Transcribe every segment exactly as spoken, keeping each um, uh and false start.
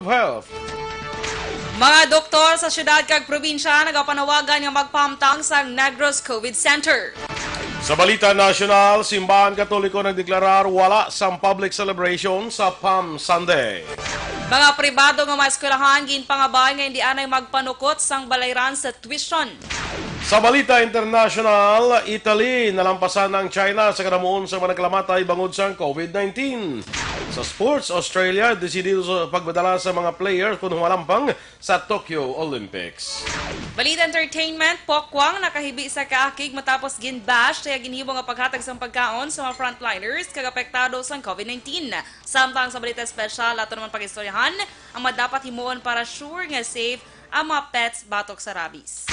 Health. Mga doktor sa siyudad kag probinsya nagapanawagan nga magpahamtang sa Negros COVID Center. Sa balita nasyonal, Simbahan Katoliko nagdeklarar wala sang public celebration sa Palm Sunday. Mga pribado nga mga eskwelahan ginpangabay nga indi anay magpanukot sang balayran sa tuition. Sa balita internasyonal, Italy, nalampasan ang China sa kanamuon sa mga nagkalamatay bangod sang COVID nineteen. Sa sports, Australia desidido sa pagpadala sa mga players kon humalampang sa Tokyo Olympics. Balita entertainment, Pokwang nakahibi sa kaakig matapos ginbash sa iya ginhimo nga paghatag sang pagkaon sa mga frontliners kag apektado sang COVID nineteen. Samtang sa balita espesyal, ato naman pag-istoryahan ang mga dapat himuon para sure nga safe ang mga pets batok sa rabies.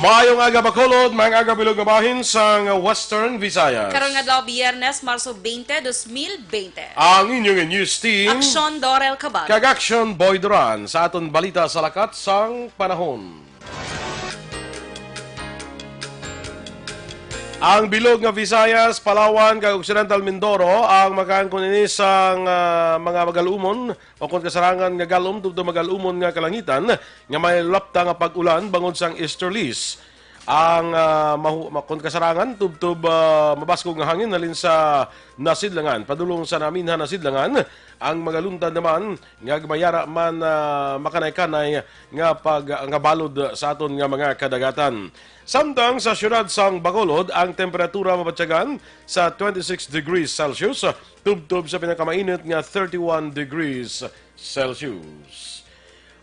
Maayong aga, Bacolod, maayong aga, bilog nga bahin sang Western Visayas. Karon nga adlaw, Biyernes, Marso twenty, twenty twenty. Ang inyong news team, Aksyon Dorel Cabal kag Aksyon Boy Duran, sa aton balita sa lakat sang panahon. Ang bilog nga Visayas, Palawan, kag Occidental Mindoro ang makaangkon ini sang, ah, mga magalumon o kon kasarangan nga galom tubtob magalumon nga kalangitan nga may lapta nga pag-ulan bangod sang easterlies. Ang, ah, mahu-, ma-, kon kasarangan tubtob, ah, mabaskog nga hangin halin sa nasidlangan padulong sa naminhan nasidlangan, ang magaluntad naman nga mayara man, ah, makanay-kanay nga pag-, nga balod sa aton nga mga kadagatan. Samtang sa siyudad sang Bacolod, ang temperatura mabatyagan sa twenty-six degrees Celsius, tubtob sa pinakamainit nga thirty-one degrees Celsius.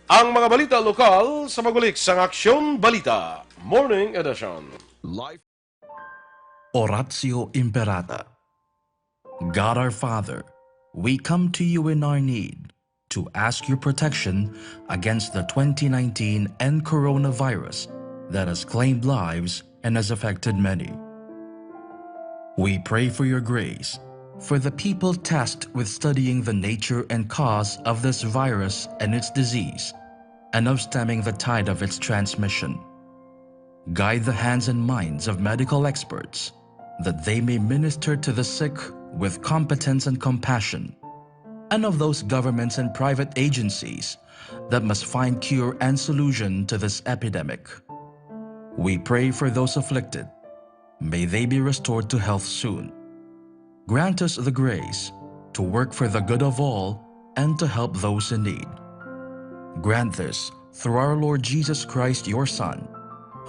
Ang mga balita lokal sa Pag-ulik sang Aksyon Balita Morning Edition. Life. Oratio Imperata. God our Father, we come to you in our need to ask your protection against the twenty nineteen N coronavirus that has claimed lives and has affected many. We pray for your grace for the people tasked with studying the nature and cause of this virus and its disease, and of stemming the tide of its transmission. Guide the hands and minds of medical experts, that they may minister to the sick with competence and compassion, and of those governments and private agencies that must find cure and solution to this epidemic. We pray for those afflicted. May they be restored to health soon. Grant us the grace to work for the good of all and to help those in need. Grant this through our Lord Jesus Christ, your Son,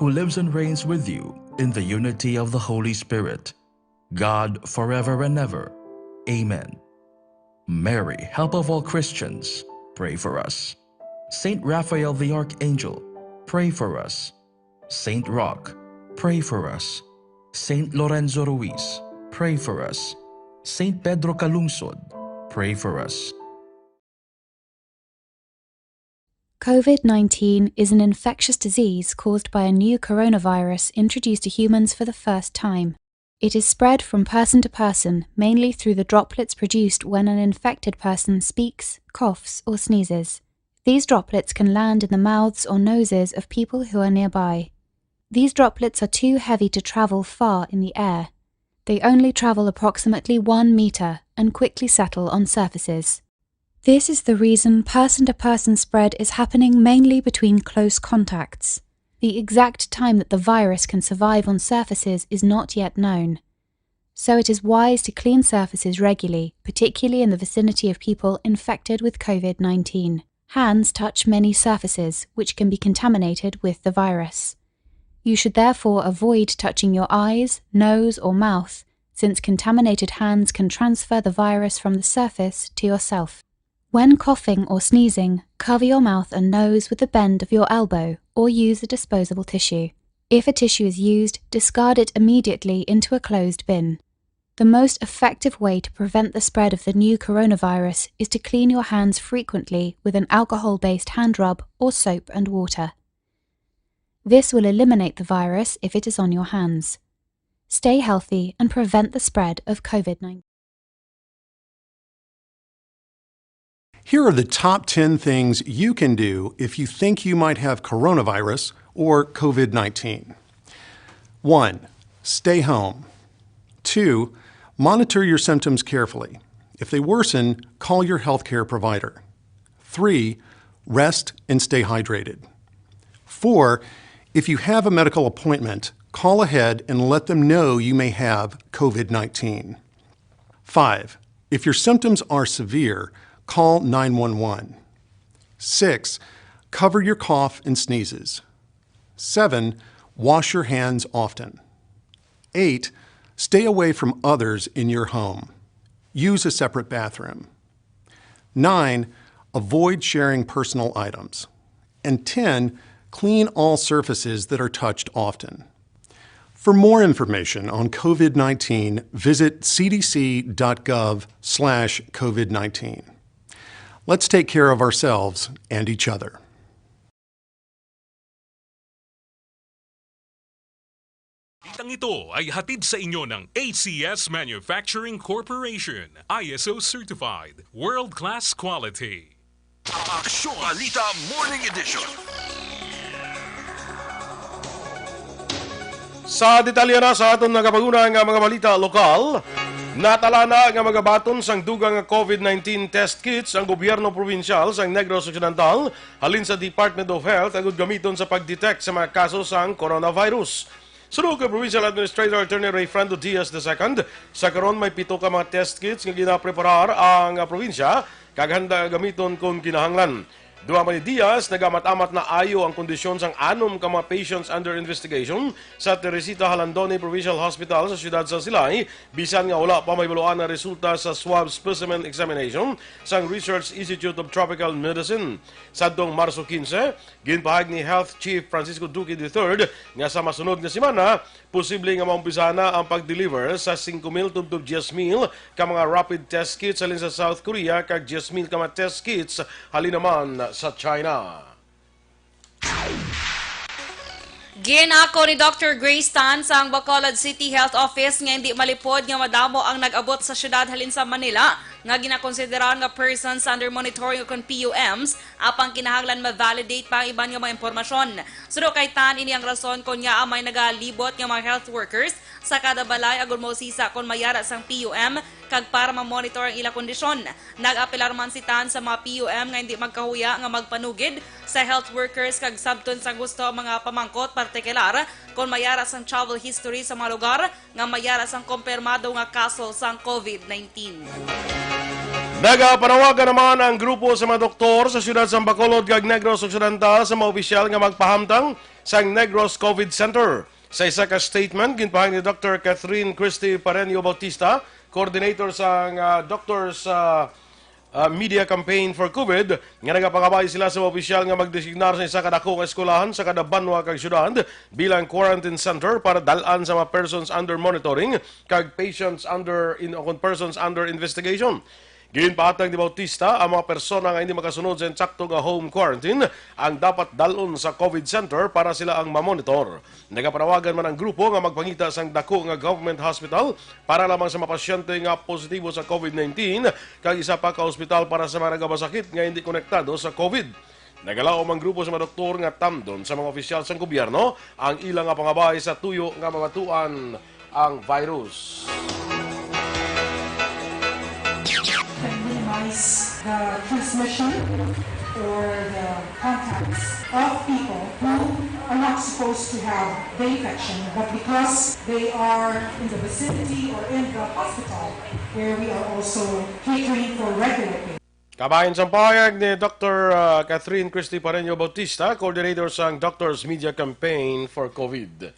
who lives and reigns with you in the unity of the Holy Spirit, God, forever and ever. Amen. Mary, help of all Christians, pray for us. Saint Raphael the Archangel, pray for us. Saint Roch, pray for us. Saint Lorenzo Ruiz, pray for us. Saint Pedro Calungsod, pray for us. COVID nineteen is an infectious disease caused by a new coronavirus introduced to humans for the first time. It is spread from person to person, mainly through the droplets produced when an infected person speaks, coughs, or sneezes. These droplets can land in the mouths or noses of people who are nearby. These droplets are too heavy to travel far in the air. They only travel approximately one meter and quickly settle on surfaces. This is the reason person-to-person spread is happening mainly between close contacts. The exact time that the virus can survive on surfaces is not yet known. So it is wise to clean surfaces regularly, particularly in the vicinity of people infected with COVID nineteen. Hands touch many surfaces which can be contaminated with the virus. You should therefore avoid touching your eyes, nose, or mouth, since contaminated hands can transfer the virus from the surface to yourself. When coughing or sneezing, cover your mouth and nose with the bend of your elbow or use a disposable tissue. If a tissue is used, discard it immediately into a closed bin. The most effective way to prevent the spread of the new coronavirus is to clean your hands frequently with an alcohol-based hand rub or soap and water. This will eliminate the virus if it is on your hands. Stay healthy and prevent the spread of COVID nineteen. Here are the top ten things you can do if you think you might have coronavirus or COVID nineteen. One, stay home. Two, monitor your symptoms carefully. If they worsen, call your healthcare provider. Three, rest and stay hydrated. Four, if you have a medical appointment, call ahead and let them know you may have COVID nineteen. Five, if your symptoms are severe, call nine one one. Six, cover your cough and sneezes. Seven, wash your hands often. Eight, stay away from others in your home. Use a separate bathroom. Nine, avoid sharing personal items. And ten, clean all surfaces that are touched often. For more information on COVID nineteen, visit C D C dot gov slash COVID nineteen. Let's take care of ourselves and each other. Itang ito ay hatid sa inyo ng A C S Manufacturing Corporation, I S O certified, world-class quality. Aksyon Balita Morning Edition. Sa detalye na sa aton nagapaguna nga mga balita lokal, natala na nga magabaton sang dugang nga COVID nineteen test kits ang gobyerno probinsyal sang Negros Occidental halin sa Department of Health agud gamiton sa pag-detect sa mga kaso sang coronavirus. Suno kay Provincial Administrator Attorney Rayfrando Diaz the second, sa karon may pito ka mga test kits nga ginapreparar ang, ah, probinsya kag handa gamiton kon kinahanglan. Dugang pa ni Diaz, nagaamat-amat na ayo ang kondisyon sang anom ka mga patients under investigation sa Teresita Jalandoni Provincial Hospital sa siyudad sa Silay, bisan nga wala pa mahibaluan ang resulta sa swab specimen examination sang Research Institute of Tropical Medicine. Sadtong Marso quince, ginpahayag ni Health Chief Francisco Duque the third nga sa masunod nga semana, posible nga maumpisa na ang pag-deliver sa singko mil tubtob diyes mil ka mga rapid test kits halin sa South Korea kag diyes mil ka mga test kits halin naman sa China. Ginako ni Doctor Grace Tan sang Bacolod City Health Office nga hindi malipod nga madamo ang nag-abot sa siyudad halin sa Manila nga ginakonsiderar nga persons under monitoring o kon P U Ms, apang kinahanglan ma-validate pa ang iban nga mga impormasyon. Suno kay Tan, ini ang rason kon ngaa may nagalibot nga mga health workers sa kada balay agud mausisa kon may ara sang P U M kag para ma-monitor ang ila kondisyon. Nag-apelar man si Tan sa mga P U M nga hindi magkahuya nga magpanugid sa health workers kag sabton sang husto ang mga pamangkot, partikular kon may ara sang travel history sa mga lugar nga may ara sang kumpirmado nga kaso sang COVID nineteen. Nagapanawagan naman ang grupo sa mga doktor sa siyudad sang Bacolod kag Negros Occidental sa mga opisyal nga magpahamtang sang Negros COVID Center. Sa isa ka statement, ginpahayag ni Doctor Catherine Christy Pareño Bautista, coordinator sang, ah, Doctors, ah, ah, Media Campaign for COVID, nga nagapangabay sila sa mga opisyal nga magdesignar sa isa ka dako nga eskwelahan sa kada banwa kag syudad bilang quarantine center para dal-an sa mga persons under monitoring kag patients under in, o kon persons under investigation. Ginpahatag ni Bautista, ang mga persona nga hindi makasunod sa insakto nga home quarantine ang dapat dal-on sa COVID center para sila ang mamonitor. Nagapanawagan man ang grupo nga magpangita sang dako nga government hospital para lamang sa mga pasyente nga positibo sa COVID nineteen kag isa pa ka ospital para sa mga nagabasakit nga hindi konektado sa COVID. Nagalaom ang grupo sa mga doktor nga tamdon sa mga opisyal sang gobyerno ang ila nga pangabay sa tuyo nga mabatuan ang virus. Can minimize the transmission or the contacts of people who are not supposed to have the infection, but because they are in the vicinity or in the hospital where we are also catering for regular patients. Kabahin sang pahayag ni Doctor, ah, Catherine Christy Pareño Bautista, coordinator sang Doctors Media Campaign for COVID.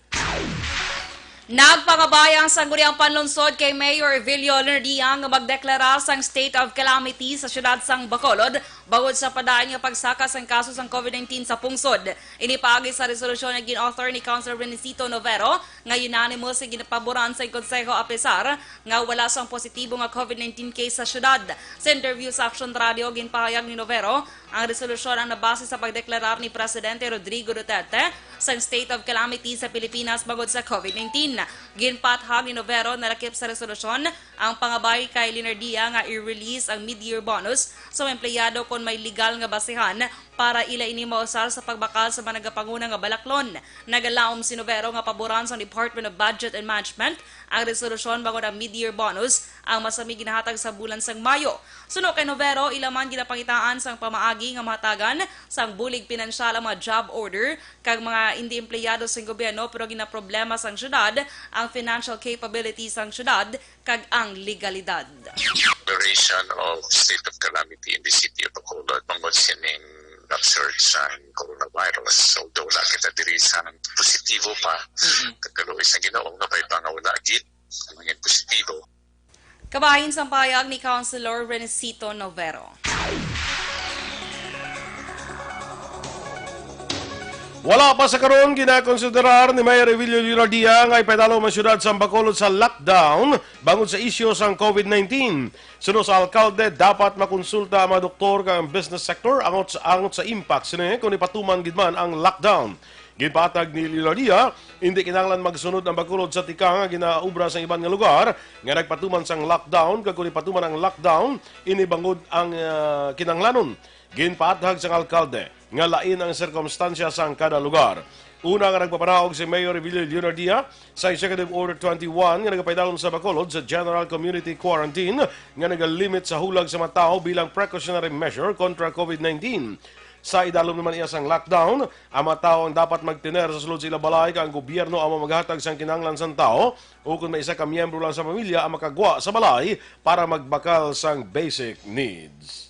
Nagpangabay ang Sangguniang Panlungsod kay Mayor Evelio Leonardia nga magdeklara sang state of calamity sa siyudad sang Bacolod bangod sa padayon nga pagsaka sang kaso sang COVID nineteen sa pungsod. Ini paagi sa resolusyon nga gin-author ni Councilor Renesito Novero nga unanimous nga ginapaboran sang Konseho, apesar nga wala sang positibo nga COVID nineteen case sa siyudad. Sa interview sa Aksyon Radio, ginpahayag ni Novero, ang resolusyon ang nabase sa pagdeklarar ni Presidente Rodrigo Duterte sang state of calamity sa Pilipinas bangod sa COVID nineteen. Ginpathag ni Novero na lakip sa resolusyon ang pangabay kay Leonardia nga i-release ang mid-year bonus sa mga empleyado kon may legal nga basehan para ila ini mausar sa pagbakal sa mga nagapanguna nga balaklon. Nagalaom si Novero nga paboran sang Department of Budget and Management ang resolusyon bangod ang mid-year bonus ang masami ginahatag sa bulan sang Mayo. Suno kay Novero, ila man ginapangitaan sang pamaagi nga mahatagan sang bulig pinansyal ang mga job order kag mga indi empleyado sang gobyerno, pero ginaproblema sang syudad ang financial capability sang syudad kag ang legalidad. Declaration of state of calamity in the city of Bacolod tungod sining upsurge sang coronavirus. So, although wala kita diri sa positibo pa, Mm-mm. kagaloy sa Ginoo nga may pangawala gid ang mga positibo. Kabahin sang pahayag ni Councilor Renesito Novero. Wala pa sa karon ginakonsiderar ni Mayor Evilio Leonardia nga ipadalom ang siyudad sa Bacolod sa lockdown bangod sa isyu sang COVID nineteen. Suno sa alkalde, dapat makonsulta ang mga doktor kag ang business sector angot sa, angot sa impact sini kung ipatuman gid man ang lockdown. Ginpatag ni Leonardia, hindi kinahanglan magsunod ang Bacolod sa tikang nga ginaobra sa iban nga lugar nga nagpatuman sang lockdown, kag kung ipatuman ang lockdown, ini bangod ang, ah, kinahanglanon. Ginpaathag sang alkalde nga lain ang sirkumstansya sang kada lugar. Una nga nagpapanaog si Mayor Evilio Leonardia sa Executive Order twenty-one nga nagapaidalom sa Bacolod sa General Community Quarantine nga nagalimit sa hulag sa mga tawo bilang precautionary measure kontra COVID nineteen. Sa idalom naman iya sang lockdown, ang mga tawo ang dapat magtener sa sulod sa ila balay, kag ang gobyerno ang maghatag sang kinahanglan sang tawo, ukon may isa ka miyembro lang sa pamilya ang makagwa sa balay para magbakal sang basic needs.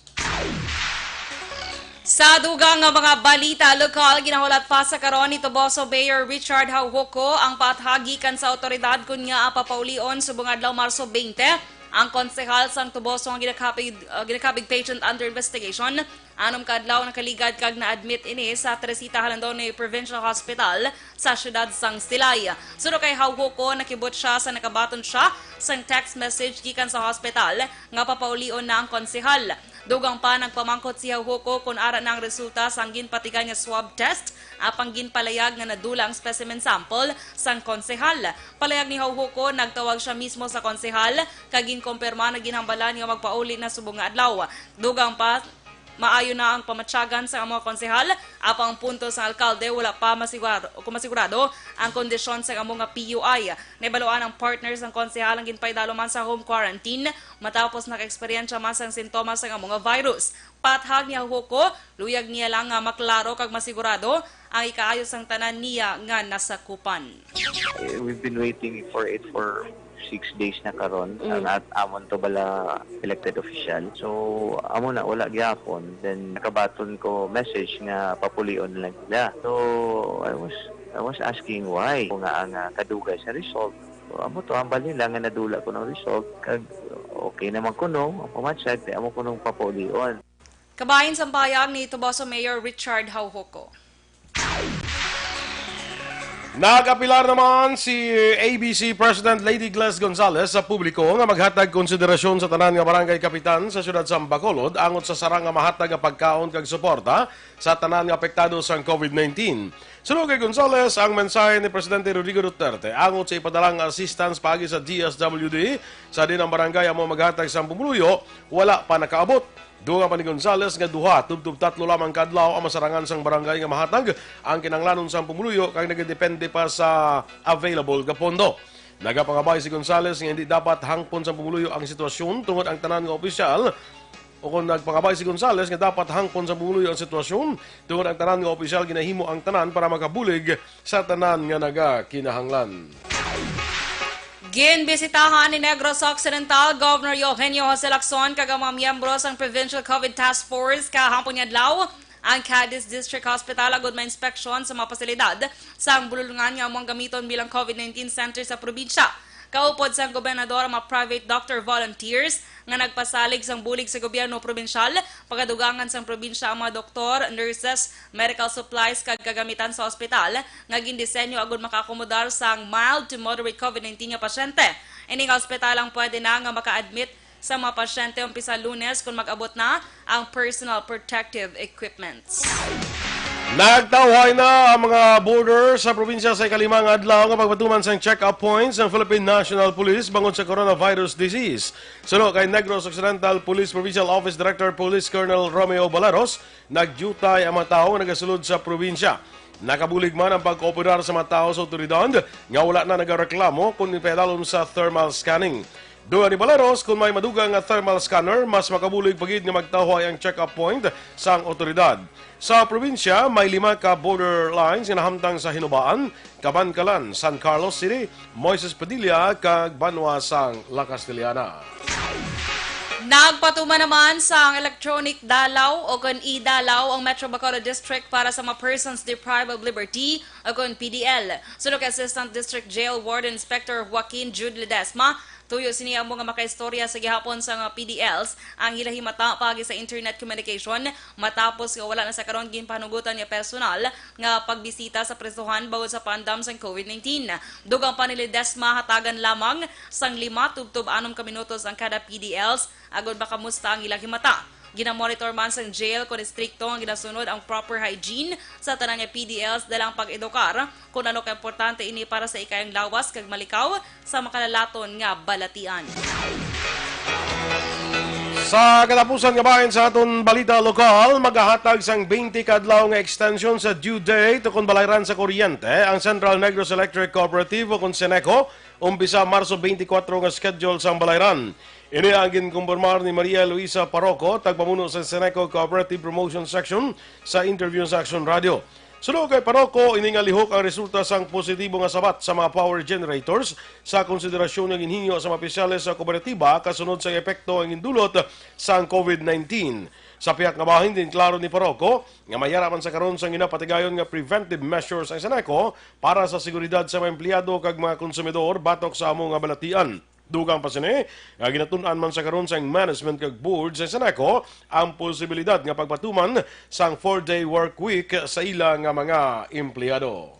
Sa dugang nga mga balita lokal, ginahulat pa sa karon ni Toboso Mayor Richard Haujoco ang paathag gikan sa awtoridad kon ngaa papaulion subong adlaw Marso twenty ang konsehal sang Toboso nga ginakapig, uh, ginakapig patient under investigation anom ka adlaw nakaligad kag na-admit ini sa Teresita Jalandone Provincial Hospital sa siyudad sang Silay. Suno kay Haujoco, nakibot sia sa nakabaton sia sang text message gikan sa hospital nga papaulion na ang konsehal. Dugang pa, nagpamangkot si Haujoco kon ara na ang resulta sang ginpatigan nga swab test, apang ginpalayag nga nadula ang specimen sample sang konsehal. Palayag ni Haujoco, nagtawag sia mismo sa konsehal kag ginkumpirma na ginhambalan nga magpauli na subong nga adlaw. Dugang pa, maayo na ang pamatyagan sa amo nga konsehal, apang ang punto sang alkalde wala pa masigurado, kung masigurado ang kondisyon sa amo nga P U I. Nahibaluan ang partner sang konsehal ang ginpaidalom man sa home quarantine matapos naka-eksperyensya man sang sintomas sang amo nga virus. Paathag ni Haujoco, luyag niya lang nga maklaro kag masigurado ang ikaayo sang tanan niya nga nasakupan. Eh, we've been waiting for it for six days na karon. Mm. Ang at-, amon to bala elected official. So, amo na, wala gyapon. Then, nakabaton ko message nga papulion lang nila. So, I was, I was asking why. Kung nga ang, ah, kadugay sa result. So, amo to, hambal nila nga nadula ko ng result. Kag okay naman kuno, ang pamatsag, kaya amo kunong papulion. Kabahin sa pahayag ni Toboso Mayor Richard Haujoco. Nag-apilar naman si A B C President Lady Gles Gonzales sa publiko nga maghatag konsiderasyon sa tanan nga barangay kapitan sa siyudad sa Bacolod angot sa sarang nga mahatag nga pagkaon kag suporta sa tanan nga apektado sang COVID nineteen. Suno kay Gonzales, ang mensahe ni Presidente Rodrigo Duterte angot sa ipadala nga assistance paagi sa D S W D sa diin ang barangay amo maghatag sang pumuluyo, wala pa nakaabot. Dugang pa ni Gonzales nga duha tubtob tatlo lamang ka adlaw ang masarangan sang barangay nga mahatag ang kinahanglanon sang pumuluyo kag nagadepende pa sa available nga pondo. Nagapangabay si Gonzales nga hindi dapat hangpon sang pumuluyo ang sitwasyon tungod ang tanan nga opisyal, o kung nagpangabay si Gonzales nga dapat hangpon sang pumuluyo ang sitwasyon tungod ang tanan nga opisyal ginahimo ang tanan para makabulig sa tanan nga nagakinahanglan. Ginbisitahan ni Negros Occidental Governor Eugenio Jose Lacson kag ang mga miyembro sang Provincial COVID Task Force kahapon nga adlaw ang Cadiz District Hospital agud ma-inspeksyon sa mga pasilidad sang bululngan nga amo ang gamiton bilang COVID nineteen center sa probinsya. Kaupod sang gobernador ang mga private doctor volunteers nga nagpasalig sang bulig sa gobyerno probinsyal, pagadugangan sang probinsya ang mga doktor, nurses, medical supplies kag kagamitan sa ospital nga gindisenyo agud makaakomodar sang mild to moderate COVID nineteen nga pasyente. Ining ospital ang pwede na nga maka-admit sa mga pasyente umpisa Lunes kon mag-abot na ang personal protective equipments. Nagtawhay na ang mga border sa probinsya sa ikalima nga adlaw nga pagpatuman sang check-up points ng Philippine National Police bangod sa coronavirus disease. Suno kay Negros Occidental Police Provincial Office Director Police Colonel Romeo Baleros, nagyutay ang mga tawo nga nagasulod sa probinsya. Nakabulig man ang pagkooperar sa mga tawo sa awtoridad nga wala na nagareklamo kon ipaidalom sa thermal scanning. Dugang ni Baleros, kung may madugang nga thermal scanner, mas makabulig pa gid nga magtahoy ang check-up point sang awtoridad. Sa probinsya, may lima ka border lines nga nahamtang sa Hinubaan, Kabankalan, San Carlos City, Moises Padilla, kag Banwa sang La Castellana. Nagpatuman naman sang electronic dalaw o kon e-dalaw ang Metro Bacolod District para sa mga persons deprived of liberty o kon P D L. Suno kay Assistant District Jail Warden Inspector Joaquin Jude Ledesma, tuyo sini amo nga makaistorya sa gihapon sang mga P D Ls ang ila himata paagi sa internet communication, matapos nga wala na sa karon ginpahanugutan nga personal nga pagbisita sa prisohan bangod sa pandam sang COVID nineteen. Dugang pa ni Ledesma, hatagan lamang sang lima tubtob anom ka minutos ang kada P D Ls agod makamusta ang ilang himata. Ginamonitor man sang jail kon estrikto nga ginasunod ang proper hygiene sa tanan nga P D Ls, dala ang pag-edukar kon ano kaimportante ini para sa ikayang lawas kag malikaw sa makalalaton nga balatian. Sa katapusan nga bahin sa aton balita lokal, magahatag sang twenty ka adlaw nga extension sa due date o kon balayran sa kuryente ang Central Negros Electric Cooperative o kon Ceneco, umpisa Marso twenty-four nga schedule sang balayran. Ini ang ginkumpirmar ni Maria Luisa Paroco, tagpamuno sa Ceneco Cooperative Promotion Section, sa interview sa Action Radio. Suno kay Paroco, ini nga lihok ang resulta sang positibo nga sabat sa mga power generators sa konsiderasyon nga ginhingyo sa mga opisyales sa kooperatiba kasunod sa epekto nga gindulot sang COVID nineteen. Sa pihak nga bahin, ginklaro ni Paroco nga may ara man sa karon sang ginapatigayon nga preventive measures ang Ceneco para sa seguridad sa mga empleyado kag mga konsumidor batok sa amo nga balatian. Dugang pa sini nga ginatun-an man sa karon sang management kag board sa Ceneco ang posibilidad nga pagpatuman sang four-day work week sa ila nga mga empleyado.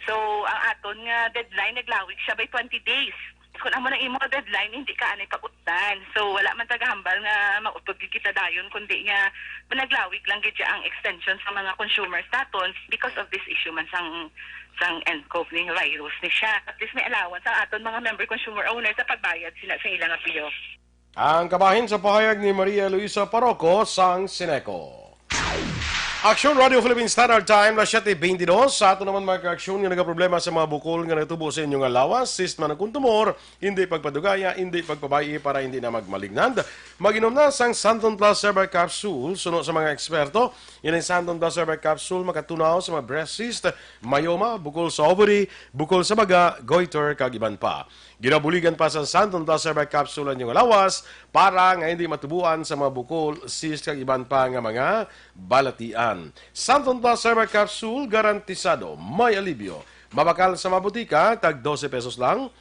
So, ang aton nga deadline, naglawig siya by twenty days. Kung amo nang imo nga deadline, hindi ka anay pag-utdan. So, wala man tagahambal nga mautod gid kita dayon, kundi nga naglawig lang gid siya ang extension sa mga consumers naton because of this issue man sang sang N C O V ni virus ni siya. At least may allowance ang aton mga member consumer owners sa pagbayad sila sa ilang appeal. Ang kabahin sa pahayag ni Maria Luisa Paroco sang Ceneco. Aksyon Radio Philippine Standard Time, las siete veintidós. Sa ato naman mga kaaksyon nga nagaproblema sa mga bukol nga natubo sa inyo nga lawas, cyst man o kon tumor, hindi pagpadugaya, hindi pagpabay-i para hindi na magmalignant. Mag-inom na sang Santon Plus Herbal Capsule. Suno sa mga eksperto, ini ang Santon Plus Herbal Capsule makatunaw sa mga breast cyst, myoma, bukol sa ovary, bukol sa baga, goiter, kag iban pa. Ginabuligan pa sa Santon Plus Herbal Capsule ang inyong lawas para nga hindi matubuan sa mga bukol, cyst, kag iban pa nga mga balatian. Santon Plus Herbal Capsule, garantisado may alibyo. Mabakal sa mga butika, tag dose pesos lang.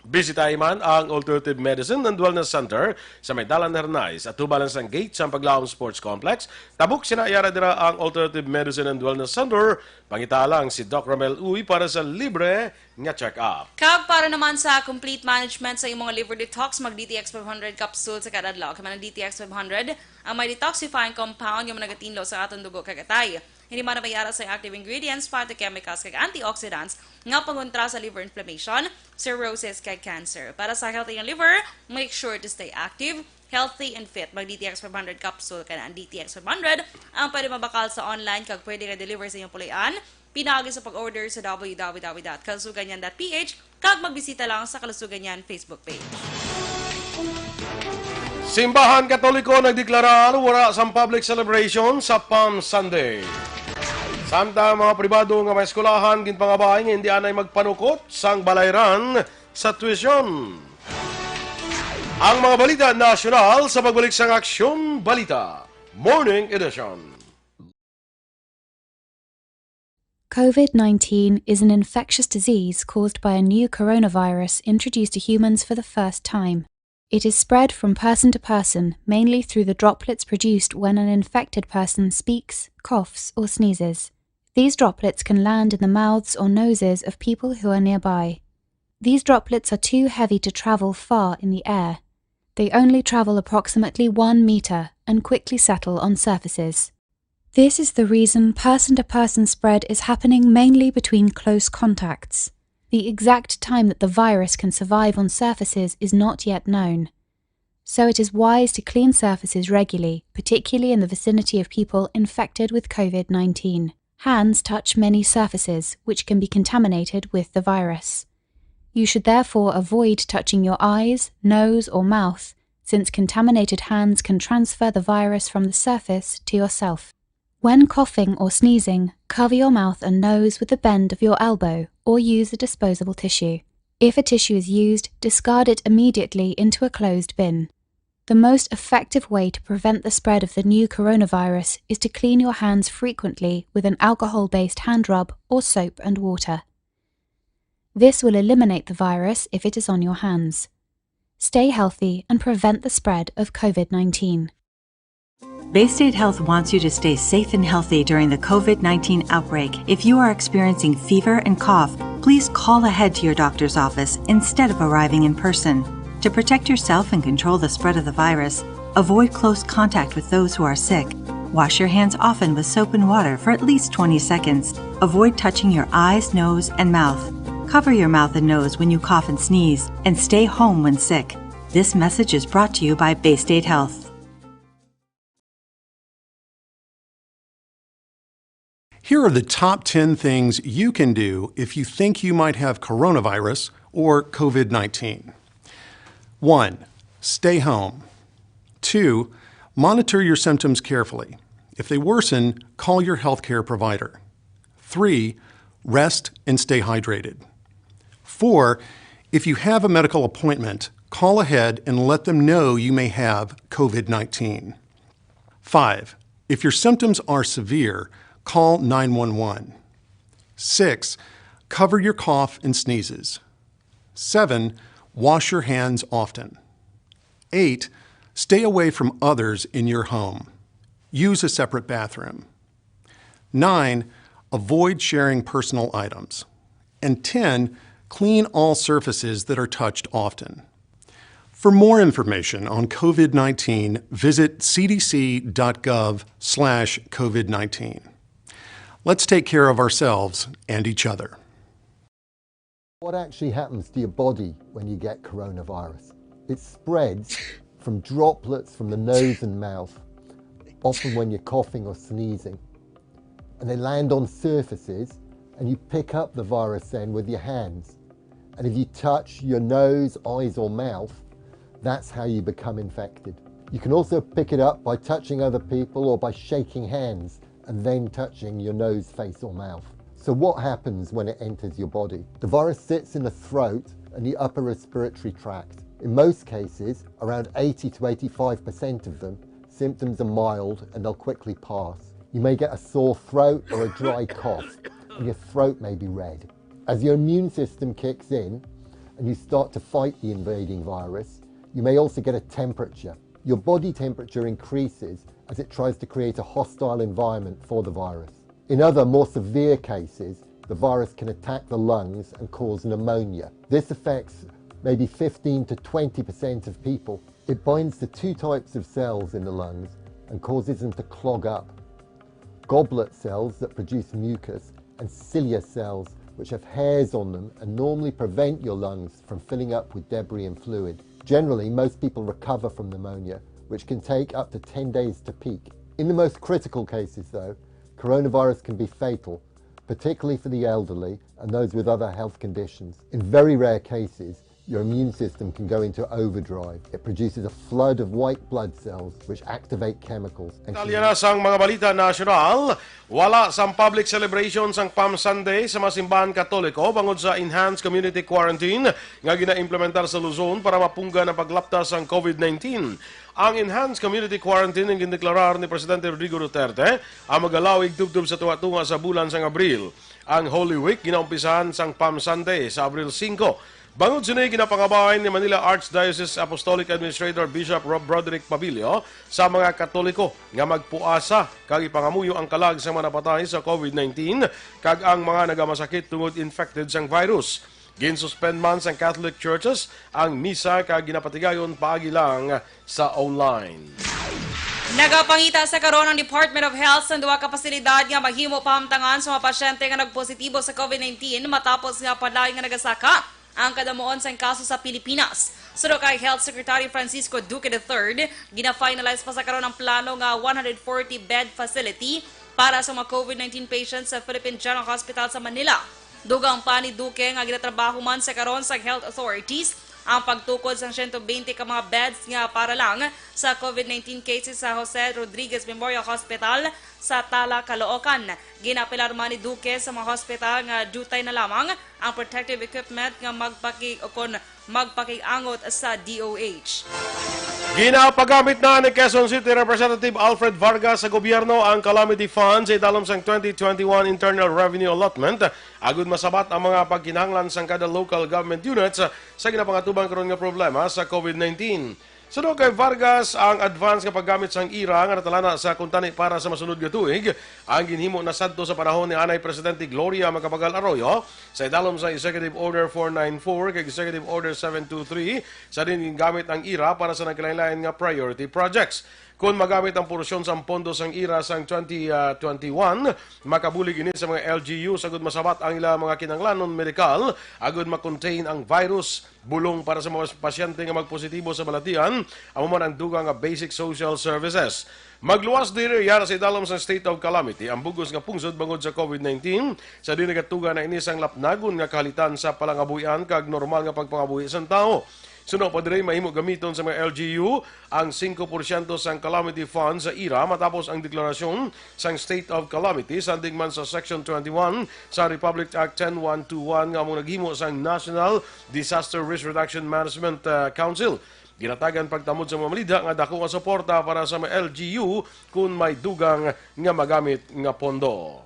Bisitahi man ang Alternative Medicine and Wellness Center sa may Dalan Hernais, atubangan sang gate sang Paglaom Sports Complex. Tabok sina Yara dira ang Alternative Medicine and Wellness Center. Pangita lang si Doc Romel Uy para sa libre nga check-up. Kag para naman sa complete management sa imong liver detox, mag D T X five hundred capsule sa kada adlaw. Kay man ang D T X five hundred ang may detoxifying compound nga nagatinlo sa aton dugo kag atay. Hindi man may ara sa active ingredients, phytochemicals, kag antioxidants nga pangontra sa liver inflammation, cirrhosis, kag cancer. Para sa healthy nga liver, make sure to stay active, healthy, and fit. Mag D T X five hundred capsule ka na. Ang D T X five hundred ang pwede mabakal sa online kag pwede nga deliver sa inyong puloy-an. Pinaagi sa pag-order sa W W W dot kalusugan yan dot P H kag magbisita lang sa Kalusugan Yan Facebook page. Simbahan Katoliko nagdeklarar wala sang public celebration sa Palm Sunday. Samtang mga pribado nga may eskwelahan ginpangabay nga hindi anay magpanukot sang balayran sa tuition. Ang mga balita nasyonal sa pagbalik sang Aksyon Balita Morning Edition. COVID nineteen is an infectious disease caused by a new coronavirus introduced to humans for the first time. It is spread from person to person, mainly through the droplets produced when an infected person speaks, coughs, or sneezes. These droplets can land in the mouths or noses of people who are nearby. These droplets are too heavy to travel far in the air. They only travel approximately one meter and quickly settle on surfaces. This is the reason person to person spread is happening mainly between close contacts. The exact time that the virus can survive on surfaces is not yet known. So it is wise to clean surfaces regularly, particularly in the vicinity of people infected with COVID nineteen. Hands touch many surfaces, which can be contaminated with the virus. You should therefore avoid touching your eyes, nose, or mouth, since contaminated hands can transfer the virus from the surface to yourself. When coughing or sneezing, cover your mouth and nose with the bend of your elbow or use a disposable tissue. If a tissue is used, discard it immediately into a closed bin. The most effective way to prevent the spread of the new coronavirus is to clean your hands frequently with an alcohol-based hand rub or soap and water. This will eliminate the virus if it is on your hands. Stay healthy and prevent the spread of COVID nineteen. Bay State Health wants you to stay safe and healthy during the COVID nineteen outbreak. If you are experiencing fever and cough, please call ahead to your doctor's office instead of arriving in person. To protect yourself and control the spread of the virus, avoid close contact with those who are sick. Wash your hands often with soap and water for at least twenty seconds. Avoid touching your eyes, nose, and mouth. Cover your mouth and nose when you cough and sneeze, and stay home when sick. This message is brought to you by Bay State Health. Here are the top ten things you can do if you think you might have coronavirus or COVID nineteen. One, stay home. Two, monitor your symptoms carefully. If they worsen, call your healthcare provider. Three, rest and stay hydrated. Four, if you have a medical appointment, call ahead and let them know you may have COVID nineteen. Five, if your symptoms are severe, call nine one one. Six, cover your cough and sneezes. Seven, wash your hands often. Eight, stay away from others in your home. Use a separate bathroom. Nine, avoid sharing personal items. And ten, clean all surfaces that are touched often. For more information on COVID nineteen, visit C D C dot gov slash COVID nineteen. Let's take care of ourselves and each other. What actually happens to your body when you get coronavirus? It spreads from droplets from the nose and mouth, often when you're coughing or sneezing. And they land on surfaces, and you pick up the virus then with your hands. And if you touch your nose, eyes, or mouth, that's how you become infected. You can also pick it up by touching other people or by shaking hands and then touching your nose, face, or mouth. So, what happens when it enters your body? The virus sits in the throat and the upper respiratory tract. In most cases, around eighty to eighty-five percent of them, symptoms are mild and they'll quickly pass. You may get a sore throat or a dry cough, and your throat may be red. As your immune system kicks in and you start to fight the invading virus, you may also get a temperature. Your body temperature increases as it tries to create a hostile environment for the virus. In other, more severe cases, the virus can attack the lungs and cause pneumonia. This affects maybe fifteen to twenty percent of people. It binds to two types of cells in the lungs and causes them to clog up. Goblet cells that produce mucus and cilia cells, which have hairs on them and normally prevent your lungs from filling up with debris and fluid. Generally, most people recover from pneumonia, which can take up to ten days to peak. In the most critical cases, though, coronavirus can be fatal, particularly for the elderly and those with other health conditions. In very rare cases, your immune system can go into overdrive. It produces a flood of white blood cells which activate chemicals and can Detalye na sang mga balita nasyonal. Wala sang public celebration sang Palm Sunday sa mga simbahan Katoliko bangod sa enhanced community quarantine nga ginaimplementar sa Luzon para mapunggan ang paglapta sang COVID nineteen. Ang enhanced community quarantine ang gindeklarar ni Presidente Rodrigo Duterte ang magalawig tubtob sa tunga-tunga sa bulan sang Abril. Ang Holy Week ginaumpisahan sang Palm Sunday sa Abril singko. Bangod sini, ginapangabay ni Manila Archdiocese Apostolic Administrator Bishop Rob Broderick Pabilio sa mga Katoliko nga magpuasa kag ipangamuyo ang kalag sa mga napatay sa COVID nineteen kag ang mga nagamasakit tungod infected sang virus. Ginsuspend man sang Catholic Churches ang misa kag ginapatigayon paagi lang sa online. Nagapangita sa karon ang Department of Health sa duha ka pasilidad nga mahimo pahamtangan sa mga pasyente nga nagpositibo sa COVID nineteen matapos nga padayon nga nagasaka ang kadamuon sang kaso sa Pilipinas. Suno kay Health Secretary Francisco Duque the third, gina-finalize pa sa karon ang plano nga one hundred forty bed facility para sa mga COVID nineteen patients sa Philippine General Hospital sa Manila. Dugang pa ni Duque nga ginatrabaho man sa karon sa health authorities ang pagtukod sang siyento bente ka mga beds nga para lang sa COVID nineteen cases sa Jose Rodriguez Memorial Hospital sa Tala, Caloocan. Ginapilar man ni Duque sa mga hospital nga diutay na lamang ang protective equipment nga magpaki-, o kon magpakig-angot sa D O H. Ginapagamit na ni Quezon City Representative Alfred Vargas sa gobyerno ang calamity fund sa idalom sang twenty twenty-one internal revenue allotment agud masabat ang mga pagkinahanglan sang kada local government units sa ginapangatubang karon nga problema sa COVID nineteen. Suno kay Vargas, ang advance nga paggamit sang ira nga natalana sa kuntani para sa masunod nga tuig ang ginhimo na sadto sa panahon ni anay Presidente Gloria Macapagal Arroyo sa idalom sa Executive Order four nine four kag Executive Order seven two three, sa diin gingamit ang ira para sa nagkalain-lain nga priority projects. Kon magamit ang porsyon sang pondo sang ira sang twenty twenty-one, makabulig ini sa mga L G U sagud masabat ang ila mga kinahanglanon medikal agud ma-contain ang virus, bulong para sa mga pasyente nga magpositibo sa balatian, amo man ang dugang nga basic social services. Magluwas diri yara sa idalom sa state of calamity ang bug-os nga pungsod bangod sa COVID nineteen, sa diin nagatuga na ini sang lapnagon nga kahalitan sa palangabuhian kag normal nga pagpangabuhi sang tawo. Suno pa diri, mahimo gamiton sa mga L G U ang singko porsyento sang calamity fund sa ira matapos ang deklarasyon sang state of calamity, sanding man sa Section twenty-one sa Republic Act ten one two one nga amo naghimo sang National Disaster Risk Reduction Management, uh, Council. Ginatagan pagtamod sa mga malida nga dako nga suporta para sa mga L G U kon may dugang nga magamit nga pondo.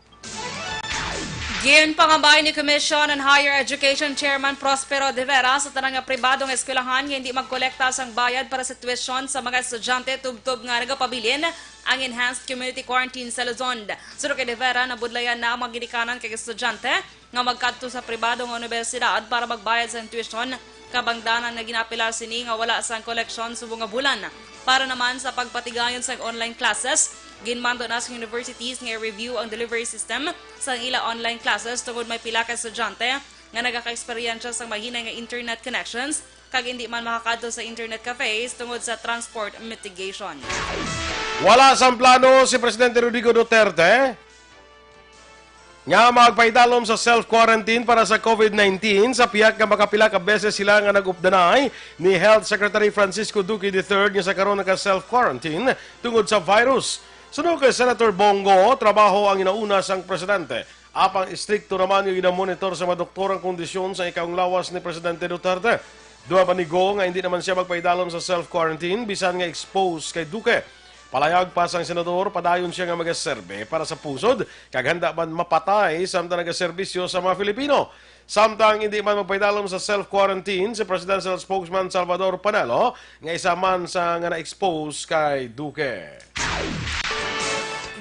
Ginpangabay ni Commission on Higher Education Chairman Prospero De Vera sa tanan nga pribado nga eskwelahan nga hindi magkolekta sang bayad para sa tuition sa mga estudyante tubtob nga nagapabilin ang enhanced community quarantine sa Luzon. Suno kay De Vera, nabudlayan na ang mga ginikanan kag estudyante nga magkadto sa pribado nga unibersidad para magbayad sa tuition, kabangdanan nga ginapilar sini nga wala sang koleksyon subong nga bulan. Para naman sa pagpatigayon sa online classes, ginmando na sa universities nga i-review ang delivery system sa ila online classes tungod may pila ka estudyante nga nagakaeksperyensya sang mahinay nga internet connections kag hindi man makakadto sa internet cafes tungod sa transport mitigation. Wala sang plano si Presidente Rodrigo Duterte nga magpaidalom sa self-quarantine para sa COVID nineteen, sa pihak nga makapila ka beses sila nga nag-updanay ni Health Secretary Francisco Duque the third nga sa karon naka-self-quarantine tungod sa virus. Suno kay Senator Bong Go, trabaho ang inauna sang presidente. Apang istrikto naman nga ginamonitor sa mga doktor ang kondisyon sa ikaung lawas ni Presidente Duterte. Duha pa ni Go nga hindi naman siya magpaidalom sa self-quarantine bisan nga exposed kay Duque. Palayag pa sang senador, padayon siya nga magaserbe para sa pungsod kag handa man mapatay samtang nagaserbisyo sa mga Filipino. Samtang hindi man magpaidalom sa self-quarantine si Presidential Spokesman Salvador Panelo, nga isa man sa nga na-expose kay Duque.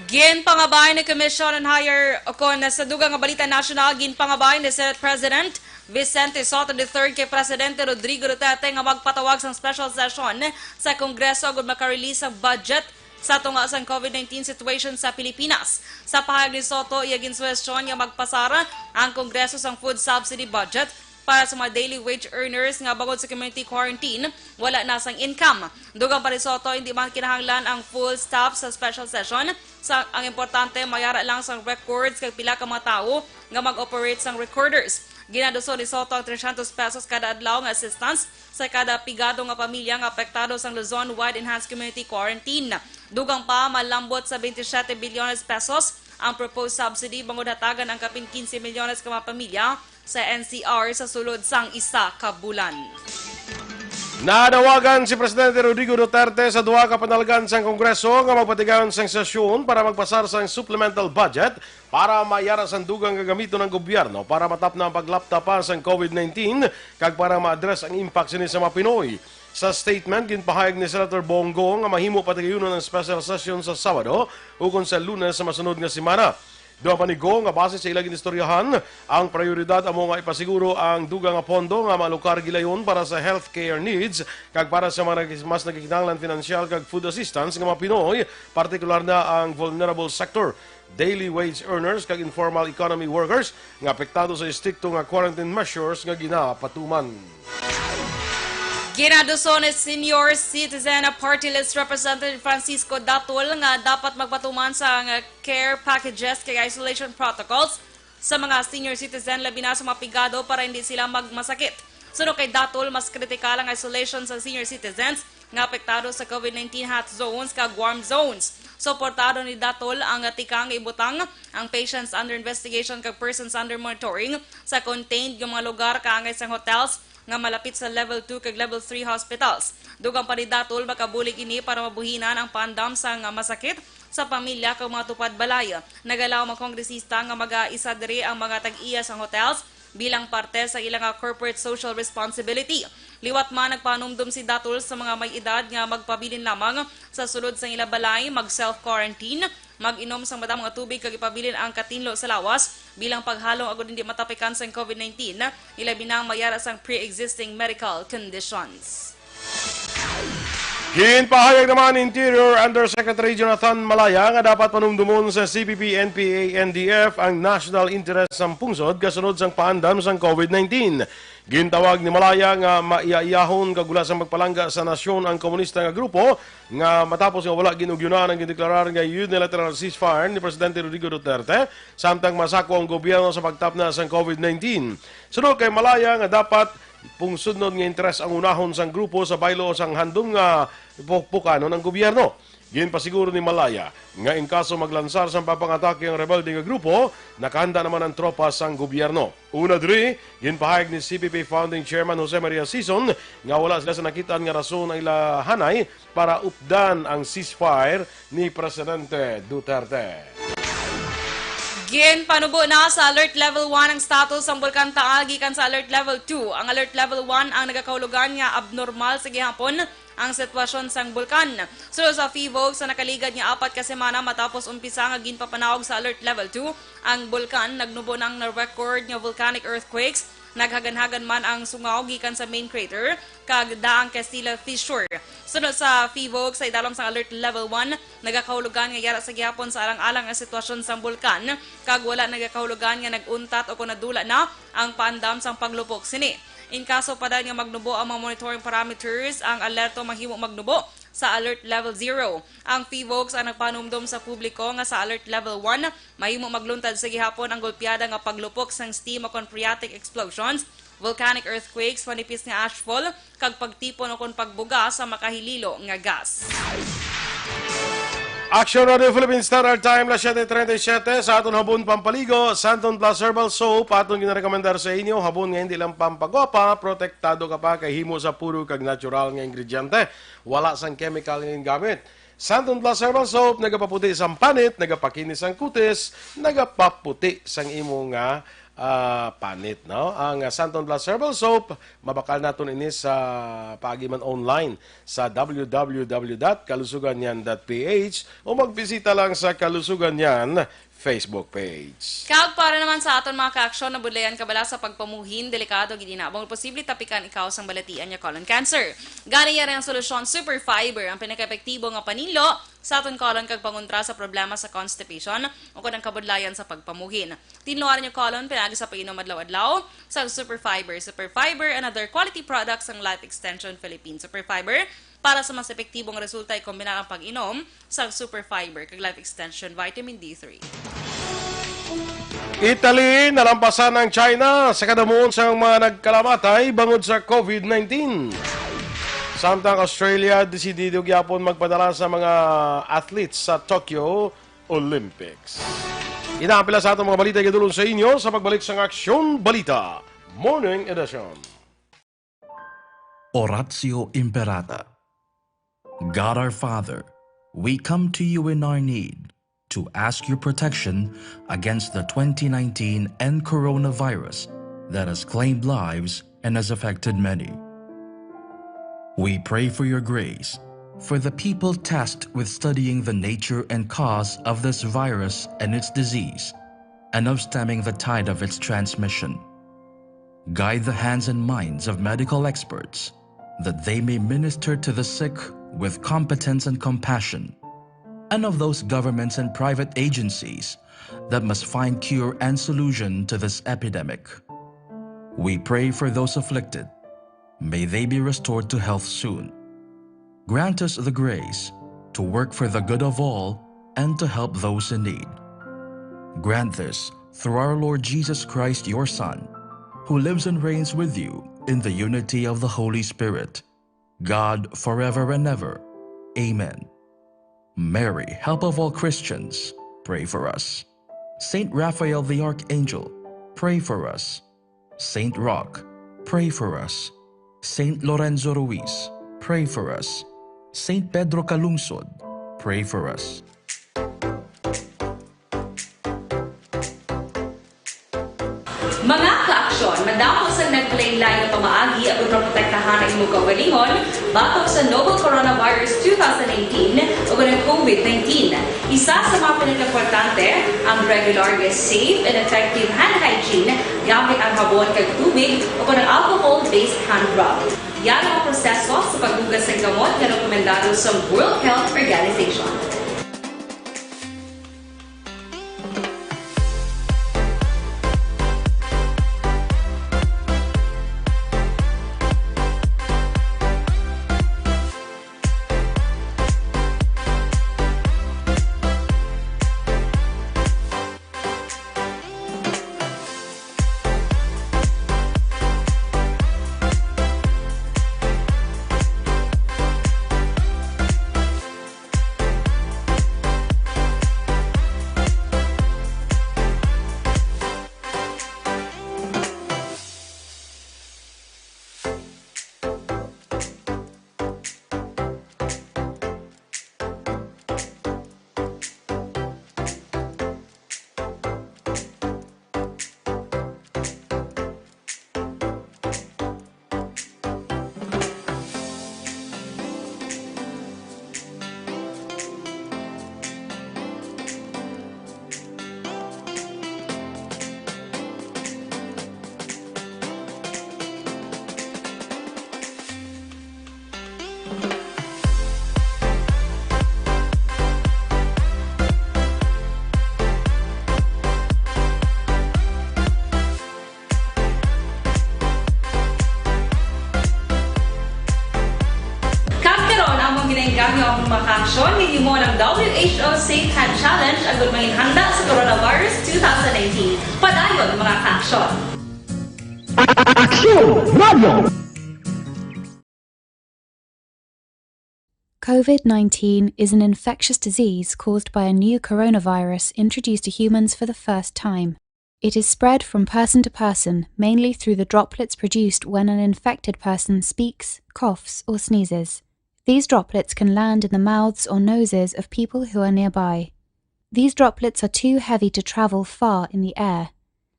Ginpangabay ni Commission on Higher, o kon sa dugang nga balita nasyonal, ginpangabay ni Senate President Vicente Sotto the third kay Presidente Rodrigo Duterte nga magpatawag sang special session sa Kongreso agud maka-release ang budget sa tunga sang COVID nineteen situation sa Pilipinas. Sa pahayag ni Sotto, iya ginsuhestyon nga magpasar ang Kongreso sang food subsidy budget para sa mga daily wage earners nga bangod sa community quarantine, wala na sang income. Dugang pa ni Sotto, hindi man kinahanglan ang full staff sa special session. Sa, ang importante, mayara lang sang records kag pila ka mga tawo nga mag-operate sang recorders. Ginaduso ni Sotto ang trescientos pesos kada adlaw nga assistance sa kada pigado nga pamilya nga apektado sang Luzon-wide enhanced community quarantine. Dugang pa, malambot sa twenty-seven bilyones pesos ang proposed subsidy bangod hatagan ang kapin quince milyones ka mga pamilya sa N C R sa sulod sang isa ka bulan. Nadawagan si Presidente Rodrigo Duterte sa duha ka panalgan sang Kongreso nga magpatigayon sang sesyon para magpasar sang supplemental budget para mayara sang dugang nga gamiton ang gobyerno para matapna ang paglapta pa sang COVID nineteen kag para ma-address ang impact sini sa mga Pinoy. Sa statement, ginpahayag ni Senator Bong Go nga mahimo patigayunon ang special session sa Sabado ukon sa Lunes sa masunod nga semana. Dugang pa ni Go nga base sa ila ginistoryahan, ang prioridad amo nga ipasiguro ang dugang nga pondo nga maalokar gilayon para sa healthcare needs kag para sa mga nagis-, mas nagkinahanglan finansyal kag food assistance nga mga Pinoy, partikular na ang vulnerable sector, daily wage earners kag informal economy workers nga apektado sa estrikto nga quarantine measures nga ginapatuman. Ginaduso ni Senior Citizen Party List Representative Francisco Datul nga dapat magpatuman sa care packages kag isolation protocols sa mga senior citizen, labi na sa mga pigado, para hindi sila magmasakit. Suno kay Datol, mas kritikal ang isolation sa senior citizens nga apektado sa COVID nineteen hot zones kag warm zones. Suportado ni Datol ang tikang ibutang ang patients under investigation kag persons under monitoring sa contained nga mga lugar kaangay sang hotels nga malapit sa level two kag level three hospitals. Dugang pa ni Datol, makabulig ini para mabuhinan ang pandam sang masakit sa pamilya kag mga tupad balay. Nagalaom ang kongresista nga mag-aisa diri ang mga tag-iya sang hotels bilang parte sa ila nga corporate social responsibility. Liwat man, nagpanumdom si Datol sa mga may edad nga magpabilin lamang sa sulod sang ila balay, mag-self-quarantine, mag-inom sang madamo nga tubig kag ipabilin ang katinlo sa lawas bilang paghalong agud hindi matapikan sang COVID nineteen, ilabi na ang may yara sang pre-existing medical conditions. Ginpahayag naman ni Interior Undersecretary Jonathan Malaya nga dapat panumdumon sa C P P, N P A, N D F ang national interest sang pungsod kasunod sang paandam sang COVID nineteen. Gintawag ni Malaya nga maiyaiyahon kag wala sang pagpalangga sa nasyon ang komunista nga grupo nga matapos nga wala gin-ugyunan ang gindeklarar nga unilateral ceasefire ni Presidente Rodrigo Duterte, samtang masako ang gobyerno sa pagtapna sang COVID nineteen. Suno kay Malaya nga dapat pungsudnon nga interes ang unahon sang grupo sa baylo sang handom nga pukpukanon ang gobyerno. Ginpasiguro ni Malaya nga in kaso maglansar sang pagpangatake ang rebelde nga grupo, nakahanda naman ang tropa sang gobyerno. Una diri, ginpahayag ni C P P Founding Chairman Jose Maria Sison nga wala sila sa nakit-an nga rason ang ila hanay para updan ang ceasefire ni Presidente Duterte. Ginpanubo na sa Alert Level one ang status sang Bulkan Taal gikan sa Alert Level two. Ang Alert Level one ang nagakahulugan nga abnormal sa gihapon ang sitwasyon sang bulkan. Suno sa PHIVOLCS, sa nakaligad nga apat ka semana matapos umpisa nga ginpapanaog sa Alert Level two ang bulkan, nagnubo na ang na-record nga volcanic earthquakes. Naghaganhagan man ang sungaw gikan sa main crater kag daang Castilla Fissure. Suno sa PHIVOLCS, sa idalom sang Alert Level one, nagakahulugan nga yara sa gihapon sa alang-alang nga sitwasyon sang bulkan, kag wala nagakahulugan nga nag-untat o kon nadula na ang paandam sang paglupok sini. In kaso pa dayon nga magnubo ang mga monitoring parameters, ang alerto mahimo magnubo sa Alert Level zero. Ang PHIVOLCS ang nagpanumdom sa publiko nga sa Alert Level one, mahimo magluntad sa gihapon ang golpeada nga paglupok sang steam o kon phreatic explosions, volcanic earthquakes, manipis nga ashfall, kag pagtipon o kon pagbuga sa makahililo nga gas. Action Radio Philippines Standard Time, las siete treinta y siete. Sa aton habon pampaligo, Santon Plus Herbal Soap, aton ginarekomendar sa inyo, habon nga hindi lang pampagwapa, protektado ka pa kay himo sa puro kag natural nga ingrediente. Wala sang chemical nga gingamit. Santon Plus Herbal Soap, nagapaputi sang panit, nagapakinis sang kutis, nagapaputi sang imo nga, ah, panit, no? Ang, ah, Santon Plus Herbal Soap, mabakal naton ini sa paagi man online sa w w w dot kalusuganyan dot p h o magbisita lang sa Kalusuganyan Facebook page. Kag para naman sa aton mga ka-aksyon, nabudlayan ka bala sa pagpamuhin, delikado gid ina. Bangod posible tapikan ikaw sang balatian nga colon cancer. Gani, yari ang solusyon, Super Fiber, ang pinakaepektibo nga paninlo sa aton colon kag pangontra sa problema sa constipation o kon ang kabudlayan sa pagpamuhin. Tinluan ang inyong colon pinaagi sa pag-inom adlaw-adlaw sa Super Fiber. Super Fiber, another quality product sang Life Extension Philippines. Super Fiber, para sa mas epektibong resulta, ikombinar ang pag-inom sa Super Fiber kag Life Extension Vitamin D three. Italy, nalampasan ang China sa kadamuon sang mga nagkalamatay bangod sa COVID nineteen. Samtang Australia, desidido gyapon magpadala sa mga athletes sa Tokyo Olympics. Ina ang pila sa atong mga balita igadulong sa inyo sa pagbalik sang Aksyon Balita Morning Edition. Oratio Imperata. God our Father, we come to you in our need to ask your protection against the twenty nineteen N coronavirus that has claimed lives and has affected many. We pray for your grace for the people tasked with studying the nature and cause of this virus and its disease, and of stemming the tide of its transmission. Guide the hands and minds of medical experts, that they may minister to the sick with competence and compassion, and of those governments and private agencies that must find cure and solution to this epidemic. We pray for those afflicted. May they be restored to health soon. Grant us the grace to work for the good of all and to help those in need. Grant this Through our Lord Jesus Christ, your Son, who lives and reigns with you in the unity of the Holy Spirit, God, forever and ever. Amen. Mary, help of all Christians, pray for us. Saint Raphael the Archangel, pray for us. Saint Roch, pray for us. Saint Lorenzo Ruiz, pray for us. Saint Pedro Calungsod, pray for us. Mga kaaksyon, madamo sang naglain-lain nga pamaagi agud maprotektahan ang imo kaugalingon batok sa novel coronavirus two thousand nineteen ug ang covid nineteen. Isa sa mga pinakaimportante, ang regular nga safe and effective hand hygiene gamit ang habon kag tubig o kon ang alcohol-based hand rub. Yan ang proseso sa paghugas sang kamot nga rekomendado sa World Health Organization. Kag karon, among ginainggam nga among mga kaaksyon, hinimo ang W H O Safe Hand Challenge agud manginhanda sa coronavirus two thousand nineteen. Padayon, mga kaaksyon! Aksyon Radio! COVID nineteen is an infectious disease caused by a new coronavirus introduced to humans for the first time. It is spread from person to person, mainly through the droplets produced when an infected person speaks, coughs, or sneezes. These droplets can land in the mouths or noses of people who are nearby. These droplets are too heavy to travel far in the air.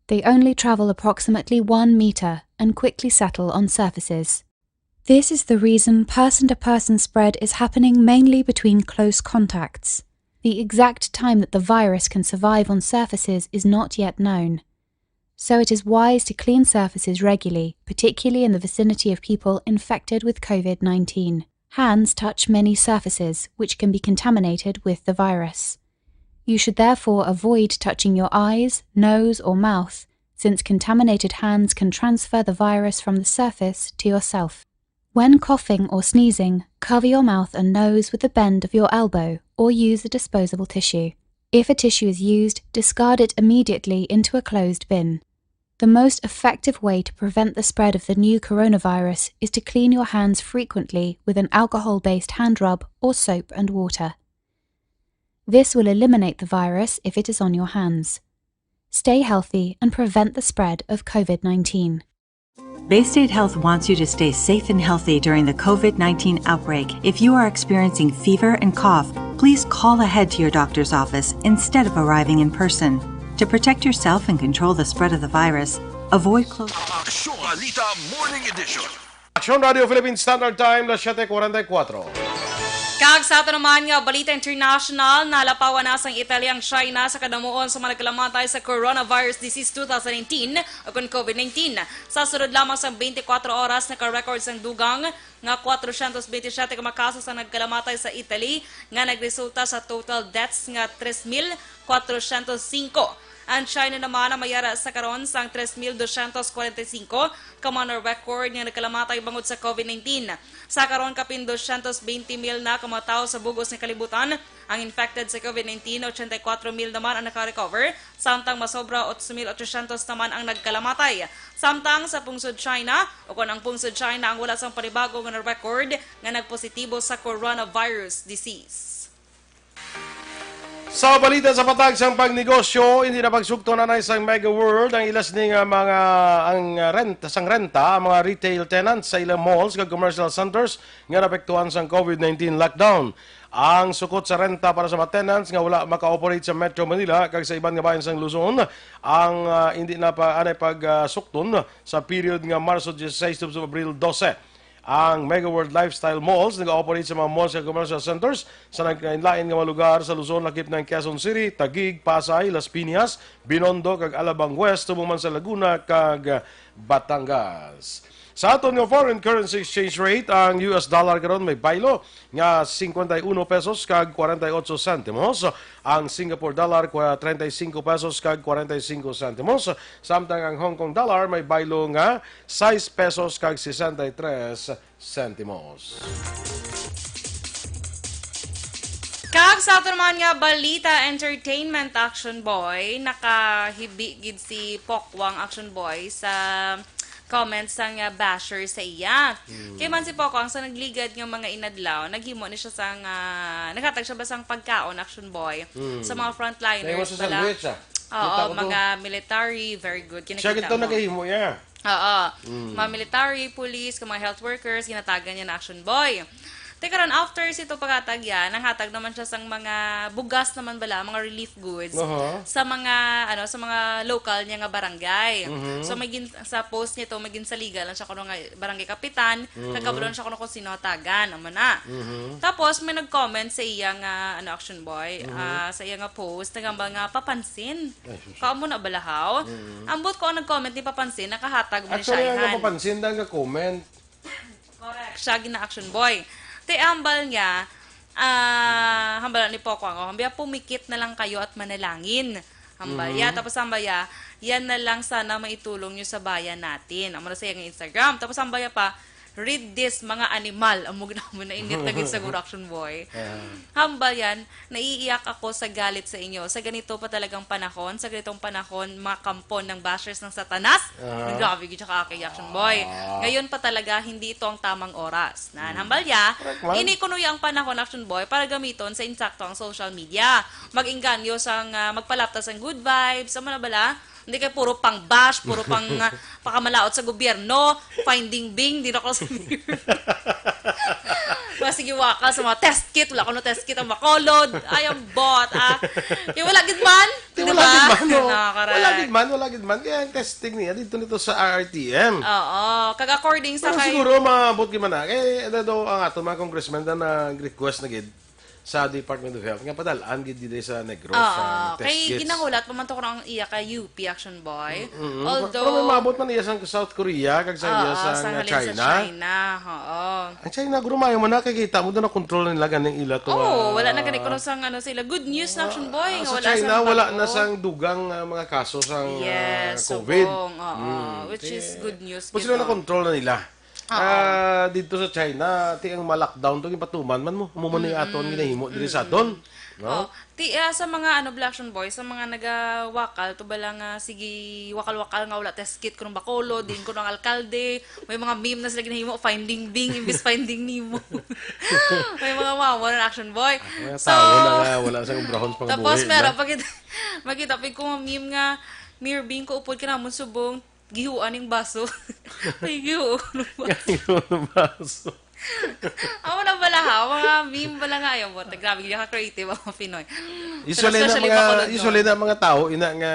They only travel approximately one meter and quickly settle on surfaces. This is the reason person-to-person spread is happening mainly between close contacts. The exact time that the virus can survive on surfaces is not yet known. So it is wise to clean surfaces regularly, particularly in the vicinity of people infected with COVID nineteen. Hands touch many surfaces which can be contaminated with the virus. You should therefore avoid touching your eyes, nose, or mouth, since contaminated hands can transfer the virus from the surface to yourself. When coughing or sneezing, cover your mouth and nose with the bend of your elbow or use a disposable tissue. If a tissue is used, discard it immediately into a closed bin. The most effective way to prevent the spread of the new coronavirus is to clean your hands frequently with an alcohol-based hand rub or soap and water. This will eliminate the virus if it is on your hands. Stay healthy and prevent the spread of COVID nineteen. Bay State Health wants you to stay safe and healthy during the COVID nineteen outbreak. If you are experiencing fever and cough, please call ahead to your doctor's office instead of arriving in person. To protect yourself and control the spread of the virus, avoid close Aksyon Balita Morning Edition. Aksyon Radio Philippine Standard Time, las siete cuarenta y cuatro. Kag sa ato naman nga balita international, nalapawan na sang Italy ang China sa kadamuon sa mga nagkalamatay sa coronavirus disease two thousand nineteen o kon COVID nineteen. Sa sulod lamang sang twenty-four oras, naka-record sang dugang nga four hundred twenty-seven ka mga kaso sang nagkalamatay sa Italy, nga nagresulta sa total deaths nga three thousand four hundred five. Ang China naman ang may ara sa karon sang tres mil dosyentos kwarenta y singko ka mga na-record nga nagkalamatay bangod sa COVID nineteen. Sa karon, kapin dosyentos bente mil na ka mga tawo sa bug-os nga kalibutan ang infected sa COVID nineteen, ochenta y kuwatro mil naman ang naka-recover, samtang masobra otso mil ochosyentos naman ang nagkalamatay. Samtang sa pungsod China, o kon ang pungsod China ang wala sang panibago nga na-record nga nagpositibo sa coronavirus disease. Sa balita sa patag sang pagnegosyo, hindi na pagsugton anay sang Mega World ang ila sini nga mga, ang rent, sang renta, ang mga retail tenants sa ilang malls kag commercial centers nga naapektuhan sang COVID nineteen lockdown. Ang sukot sa renta para sa mga tenants nga wala maka-operate sa Metro Manila kag sa iban nga bahin sang Luzon, ang, ah, hindi na pa anay pag, ah, sukton sa period nga Marso diyesisais tubtob Abril dose. Ang Mega World Lifestyle Malls nag-ooperate sa mga malls kag commercial centers sa naglain-lain nga mga lugar sa Luzon, lakip na ang Quezon City, Taguig, Pasay, Las Piñas, Binondo, kag Alabang West, subong man sa Laguna kag Batangas. Sa aton nga foreign currency exchange rate, ang U S dollar karon may baylo nga cincuenta y uno pesos kag cuarenta y ocho centimos, ang Singapore dollar kwa-, treinta y cinco pesos kag cuarenta y cinco centimos, samtang ang Hong Kong dollar may baylo nga sais pesos kag sesenta y tres centimos. Kag sa ato naman nga balita, entertainment, Action Boy, nakahibi gid si Pokwang, Action Boy, sa comments sang, ah, basher sa iya. Hmm. Kay man si Pokwang, sa nagligad nga mga inadlaw, naghimo ni siya sang, ah, naghatag siya ba sang pagkaon, Action Boy, Hmm. sa mga frontliners Nahimo siya bala. sandwich, ah. Oo, Kita ko to. mga military, very good. Siya Kinakita gid to mo. nagahimo, yeah. Oo. Mm. Mga military, police, kag mga health workers, ginatagan niya na Action Boy. Teka ron, after sito paghatag yan, nanghatag naman siya sang mga bugas naman bala, mga relief goods, Aha. sa mga, ano, sa mga local niya nga barangay. Mhm. So, may gin-, sa post niya to, may ginsaligan lang siya kuno nga barangay kapitan, Mhm. kag kabalo na siya kuno kung sino hatagan, amo na. Mhm. Tapos, may nag-comment sa iya nga, ano, Action Boy, Mhm. ah, sa iya nga post, naghambal nga papansin. Ay, sus. Kaamo na bala, haw? Mm. Ambot ko ang nag-comment ni papansin, nakahatag man Actually, siya ang ihan. napapansin, dahil ka-comment. Correct. Siya gina-action boy. Te, hambal niya, ah, hambal ni Pokwang, oh, hambal, "Pumikit na lang kayo at manalangin." Hambal niya. Mhm. Tapos hambal niya, "Yan na lang sana maitulong nyo sa bayan natin." Amo na sa iyang Instagram. Tapos hambal niya pa, "Read this, mga animal." Amo na, amo na init na gid sa Action Boy. Ah. Hambal yan, "Naiiyak ako sa galit sa inyo. Sa ganito pa talagang panahon, sa ganitong panahon, mga kampon ng bashers ng Satanas." Ah. Grabe gid siya ka-aki, Action Boy. Ah. "Ngayon pa talaga, hindi ito ang tamang oras." Na, Hmm. hambal ya, Correct man. "Ini kuno ya ang panahon, Action Boy, para gamiton sa insakto ang social media. Mag-inganyo sang, ah, magpalapta sang good vibes, amo na bala? Hindi kay puro pang bash, puro pang, ah, pakamalaot sa gobyerno, finding bing, di na ko sa Mga sige, waka sa mga test kit, wala ko no test kit ang Bacolod. Ay, ang bot, ah. Kay wala gid man, Di, di wala ba? gid man, no? No, correct. Wala gid man, wala gid man. Kaya ang testing niya, dito nito sa R R T M. Oo. Kag according sa Pero kay siguro, maabot gid man na. Kay, ano daw ang aton mga congressman na nag-request na gid sa Department of Health nga padal-an gid diri sa Negros Oo, sa test kay kits. Ginahulat pa man to ko ang iya ka U P Action Boy. Mm, mm. Although Pero may maabot man iya sa South Korea, kag sa iya Oo, sa sa nga halin sa China. China, oo. Ang China, guro, maayo man na, kay kita mo doon na control nila ganing ila to, Oo, ah, wala na gani kuno sang ano sila. Good news na, Action Boy, ah, nga sa wala China, sang wala bag-o. na sang dugang, ah, mga kaso sang, ah, Yes, COVID. subong, oo, Mm, which kay is good news pag gid, sila no? na-control na nila. Oo. Ah, dito sa China, ti ang ma-lockdown to, gipatuman man mo. Amo man ni Mm-mm. aton ginahimo diri sa aton, Mm-mm. no? Oh, ti, ah, sa mga, ano, Black Action Boys, sa mga nagawakal, to ba lang, ah, sige, wakal-wakal nga wala test kit kuno ang Bacolod, diin kuno ang alkalde, may mga meme na sila ginahimo, Finding Bing, imbis Finding Nemo. May mga mamo na Action Boy. Mga So, tao na nga, wala sa obrahon sa tapos pangabuhi, meron ba? pa kita, makita pa ko nga meme nga, "Mayor Bing, ko upod ka namon subong." Gihuan ning baso. Ay, gihuan ng baso. Gihuan ng baso. Amo na bala, ha? Mga meme bala nga. Ayaw mo, grabe, hindi ka creative ang mga Pinoy. Pero Usually na especially mga, Bacolod, no? usually na mga tao, ina nga,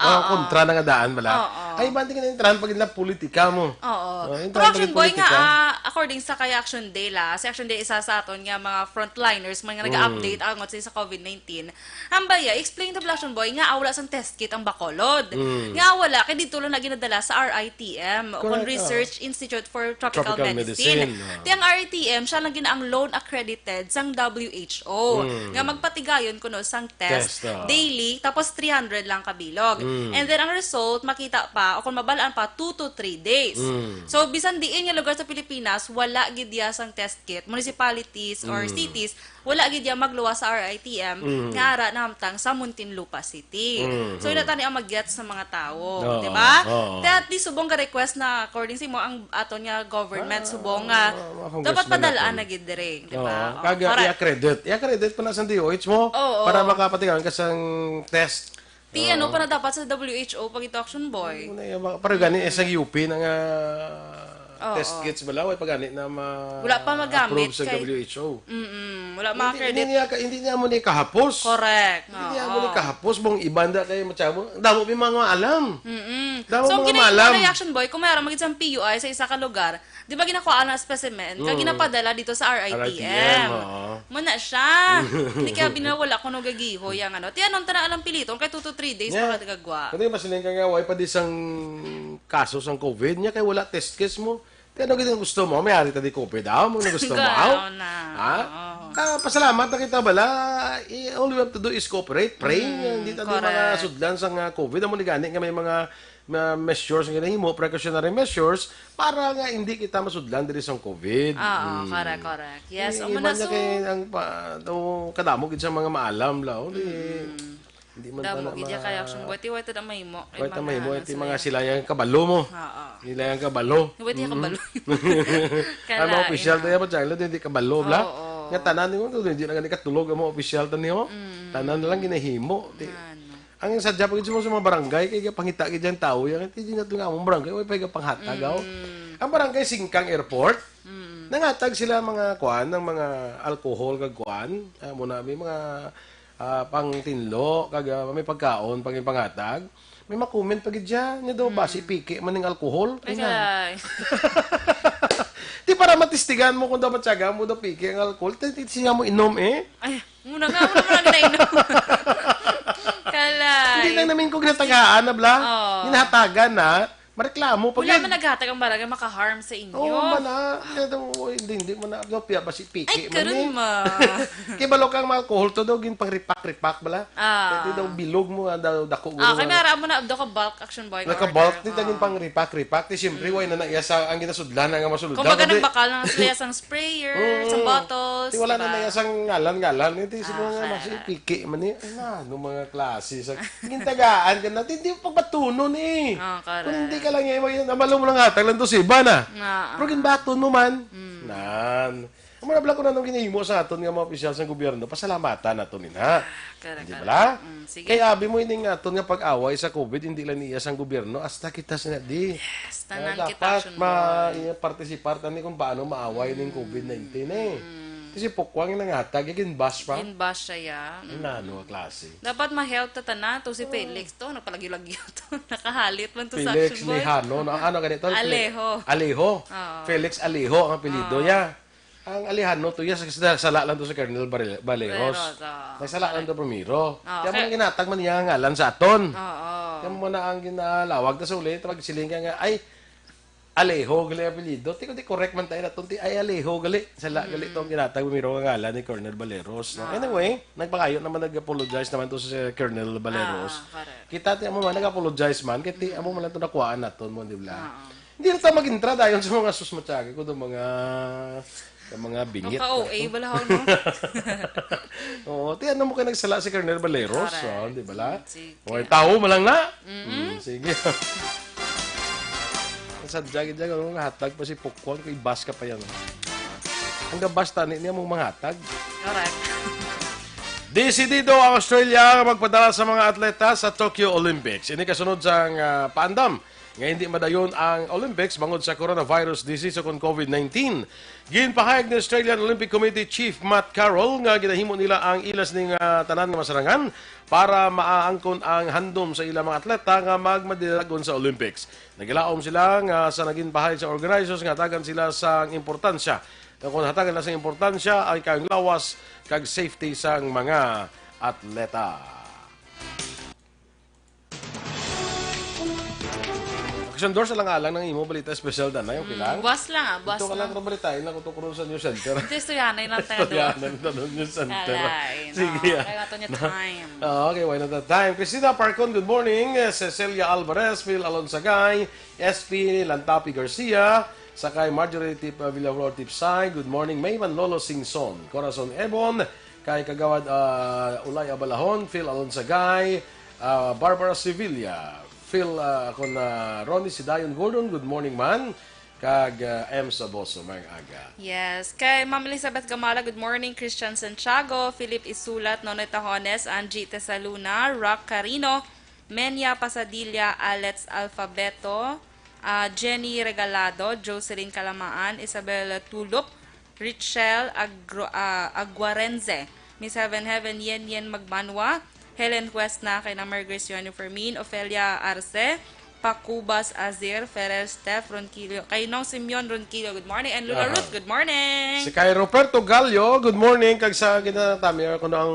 mga Oo. kontra na nga daan bala. Oo. Ay, banting na yung tran pag ila politika mo. Oo. Oh, yung Pero tran pag Action Boy nga, politika. ah, according sa kay Action Day la, si Action Day isa sa aton nga mga frontliners, mga Mm. nag-update angot sa, sa COVID nineteen. Ang baya, explain to Black Action Boy nga wala sang test kit ang Bacolod. Mm. Nga wala, kay dito lang na ginadala sa R I T M, o kung Correct, ah. Research Institute for Tropical Tropical Medicine. Medicine, ah. Ti ang R I T M, siya lang gina ang lone accredited sang W H O, Mm. nga magpatigayon kuno sang test Test, ah. daily, tapos three hundred lang kabilog. Mm. And then ang result, makita pa, o kung mabalaan pa, two to three days. Mm. So, bisan diin nga lugar sa Pilipinas, wala gid diya sang test kit, municipalities or Mm. cities, wala gid diya magluwas sa R I T M, Mm. nga ara nahamtang sa Muntinlupa City. Mm. So, ina tani ang mag-gets sa mga tawo, Oo, di ba? oo. Kaya at least subong ga request na according sa imo ang aton nga government, Ah, subong nga ah, ah, dapat Congressman padalaan naton. na gid diri, di ba? Oo. Oo, Kag, ah, correct. i-accredit. I-accredit pa na sa D O H mo Oo. para makapatigayon ka sang test. Ti, ano Oo. pa na dapat sa W H O pag ito, Action Boy? Ano na yung mga, pero gani, eh, sa U P na nga Oo. test kits bala, way pa gani na ma-, Wala pa magamit approve sa kay W H O. Mm-mm. Wala Hindi, ma-credit. hindi niya ka-, hindi niya mo ni kahapos. Correct. Hindi niya mo ni Oo. kahapos, bang iba nda kay Matiago. Ang damo may mga alam. Mm-mm. Damo So, ang mga ginawa maalam. na Action Boy, kung mayroon magid sa P U I sa isa ka lugar, di ba ginakuha na specimen, kag Mm. ginapadala dito sa R I T M? R I T M, oo. Mo na siya. Hindi kaya binawala ko no gagiho yang ano. Ti anong tana alam pilito, kay two to three days Yeah. pa ka gagwa. Kundi masiling ka nga, way pa di sang kaso sang COVID, niya kay wala test kits mo. Ti ano gid ang gusto mo? May ari ta di COVID daw, mo na gusto mo? Ganaw na. Ha? Oo. Ah, pasalamat na kita bala. Eh, all we have to do is cooperate, pray. Mm, Hindi ta di mga correct. sudlan sang, ah, COVID. Amo ni gani nga may mga, mga measures nga ginahimo, precautionary measures, para nga hindi kita masudlan diri sang COVID. Oo, Mm. correct, correct. Yes, Eh, amo iba na niya so kay ang pa, to, kadamo gid sa mga maalam la, oh, di, Mm. hindi man Damo ta na gid ya ma- kay Action Boy. Ti, wait na mahimo. Kay Wait na mga mahimo, ano iti sila mga yan. sila yang kabalo mo. Oo. Sila yang kabalo. Wait, yung Mm. kabalo. Ang mga Kalain opisyal na. tayo, Matiago, hindi kabalo, bla? Oo. Nga tanan nimo, hindi na gani katulog ang mga opisyal ta niyo. Mm. Tanan na lang ginahimo. Ti, Ano? ang sadya pa gid sa mga barangay, kay gapangita gid ang tao, yan, kay di na ito nga among barangay, way pa gapanghatag, aw. Mm. Ang barangay Singkang Airport, Mm. nangatag sila mga kuan, ng mga alcohol kag kuan. Ah, muna, may mga, ah, pang tinlo, kag, ah, may pagkaon, pang ipanghatag. May makomment pa gid siya, niya daw, Mm. basi piki man ning alcohol. Ay, Ay, na. kay. Di para matistigan mo kung dapat siyaga mo daw piki ang alcohol. Ti, ti, siya mo inom, eh. Ay, muna nga, muna, muna, ginainom. Kalay. Hindi lang namin ko ginatagaan na, bla. Oo. Ginahatagan na. Mareklamo pa Wala gid. man naghatag ang barangay maka-harm sa inyo. Oo, man, ah. Kaya daw, oh, hindi, hindi man na. Daw, piya ba si Piki Ay, man, karon eh? ma. Kay balo kang mga alcohol to daw, gin pang-repack-repack bala. Ah. Kaya daw bilog mo, ah, daw dako Ah, guro kay nga. May ara mo na, daw ka bulk Action Boy Naka-bulk, order. Ti, tagin Ah. pang-repack-repack. Ti, siyempre, Mm. way na na iya sa, ang ginasudlan nga masudlan. Kumbaga, Kadi, nagbakal lang sila sang sprayer, Mm. sang bottles, Ti, wala na diba? na iya sang ngalan-ngalan. Ti, sino Ah, nga, kaya si na. Piki man, eh. Ay, na, ano mga klase sa, gintagaan ka na. Ti, di mo pagbatunon, eh. Ah, correct. Kung hindi ka lang, eh, mag-, nabalo mo lang hatag lang to sa iba na. Ah, Pero ah. ginbaton mo man. Mm. Nan. Ang mga bala ko na nung ginahimo sa aton nga mga opisyal sa gobyerno, pasalamatan nato nina. Correct, Di correct. bala? Mm, sige. Kaya abi mo ining aton nga pag-away sa COVID, hindi lang niya sang gobyerno, hasta kita sa di. Yes, tanan Ah, kita, dapat Action ma-, Boy. iya, partisipar tani kung paano maaway ning Mm. COVID nineteen, eh. Mm. Kasi pukwang yung nangatag, yung bash pa. Gin-bash siya, ya. Mm. Nano nga klase? Dapat ma-help ta tanan. To si Mm. Felix to, nagpalagyo-lagyo to. Nakahalit man to sa Felix Action Boy. Lejano. Na, ano ganito? Alejo. Alejo. Oo. Felix Alejo ang apelyido Oo. niya. Ang Alejano to, yes, kasi sala lang to sa Colonel Barre-, Baleros. Baleros, oo. Nagsala lang Correct. to primero. Oo, Kaya mo okay. nang ginatag man niya ang ngalan sa aton. Oo. Kaya mo na ang ginalawag, tas uli, pag siling ka nga, ay, Alejo, gali ang apelyido. Ti, di correct man tayo naton, ti, ay, Alejo, gali. Sala, gali Mm. to ang ginatag primero ang ngalan ni Colonel Baleros, no? Oo. Anyway, nagpangayo naman, nag-apologize naman to si Colonel Baleros. Ah, correct. Kita, ti, mo man, nag-apologize man, kay ti, amo man lang to nakuhaan naton mo, di ba? Oo. Hindi na tayo mag-intra dayon sa mga sus Matiago ko, do mga, sa mga bingit. Ang ka-O A, bala, no? Oo, ti, ano mo kayo nagsala si Colonel Baleros, Correct. oh, di ba la? Mm, sige. O, tao mo lang na. Mm-mm. Mm, sige. Ang sadya, gid yan, ano, hatag pa si Pukwan, kung ibas ka pa yan. Ang gabas, tani niya mong manghatag. Correct. Desidido ang Australia nga magpadala sa mga atleta sa Tokyo Olympics. Ini kasunod sa, ah, paandam nga hindi madayon ang Olympics bangod sa coronavirus disease o kon COVID nineteen. Ginpahayag ni Australian Olympic Committee Chief Matt Carroll nga ginahimo nila ang ila sining, ah, tanan nga masarangan para maaangkon ang handom sa ila mga atleta nga magmadinagon sa Olympics. Nagilaom sila nga sa naging pahayag sa organizers nga hatagan sila sang importansya, nga kung hatagan na sang importansya ang kayong lawas kag safety sang mga atleta. Action Doors, alang-alang ng imo balita espesyal, Danay, okay lang? Buwas lang, ah. Buwas Ito ka lang lang. Kung balita, ilang ko to sa News Center. Ito istoryahanay lang tayo doon. Istoryahanay lang tayo News Center. Alay, no. Sige, ah. Kaya ito niya time. Ah, okay, why not that time? Christina Parcon, good morning. Eh, Cecilia Alvarez, Phil Alonsagay, S P Lantapi Garcia, Sakay Marjorie Tip, uh, Villaflor Tipsay, good morning. May Manlolo Singson, Corazon Ebon, kay Kagawad, ah, Ulay Abalahon, Phil Alonsagay, ah, Barbara Sevilla, Phil, ah, kon, ah, Ronnie Sidayon Gordon, good morning man. Kag, ah, M Saboso, may aga. Yes. Kay Ma'am Elizabeth Gamala, good morning. Christian Santiago, Philip Isulat, Nonoy Tahones, Angie Tesaluna, Rock Carino, Menia Pasadilla, Alex Alfabeto, ah, Jenny Regalado, Jocelyn Calamaan, Isabel Tulop, Richelle Agro-, ah, Aguarense, Miss Heaven Heaven, Yen Yen Magbanwa, Helen Huesna, kay na Margaret Yoni Fermin, Ofelia Arce, Pacubas Azir, Ferrer Steph Ronquillo, kay Nong Simeon Ronquillo, good morning, and Lula Aha. Ruth, good morning. Si kay Roberto Gallo, good morning. Kag sa ginatami, kung ang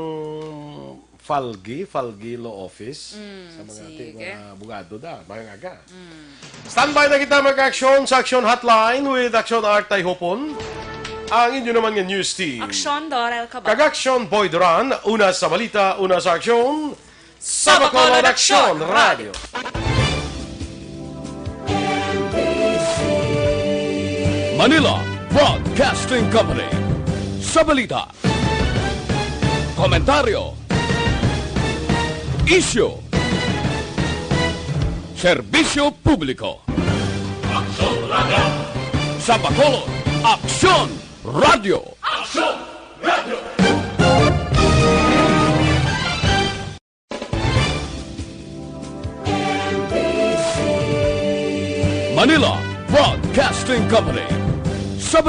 Falgi, Falgi Law Office. Mm, sa mga sige. Ating mga abogado da, mayong aga. Mm. Standby na kita mag-aksyon sa Action Hotline with Action Art Tayhopon. Ang inyo naman nga news team. Aksyon, Dorel Cabal. Kag Action, Boy Duran. Una sa balita, una sa aksyon. Sa Bacolod Aksyon Radio. Manila Broadcasting Company. Sa balita, komentaryo, isyu, serbisyo publiko. Aksyon Radio. Sa Bacolod, Aksyon Radio. Aksyon Radio. Manila Broadcasting Company. Sa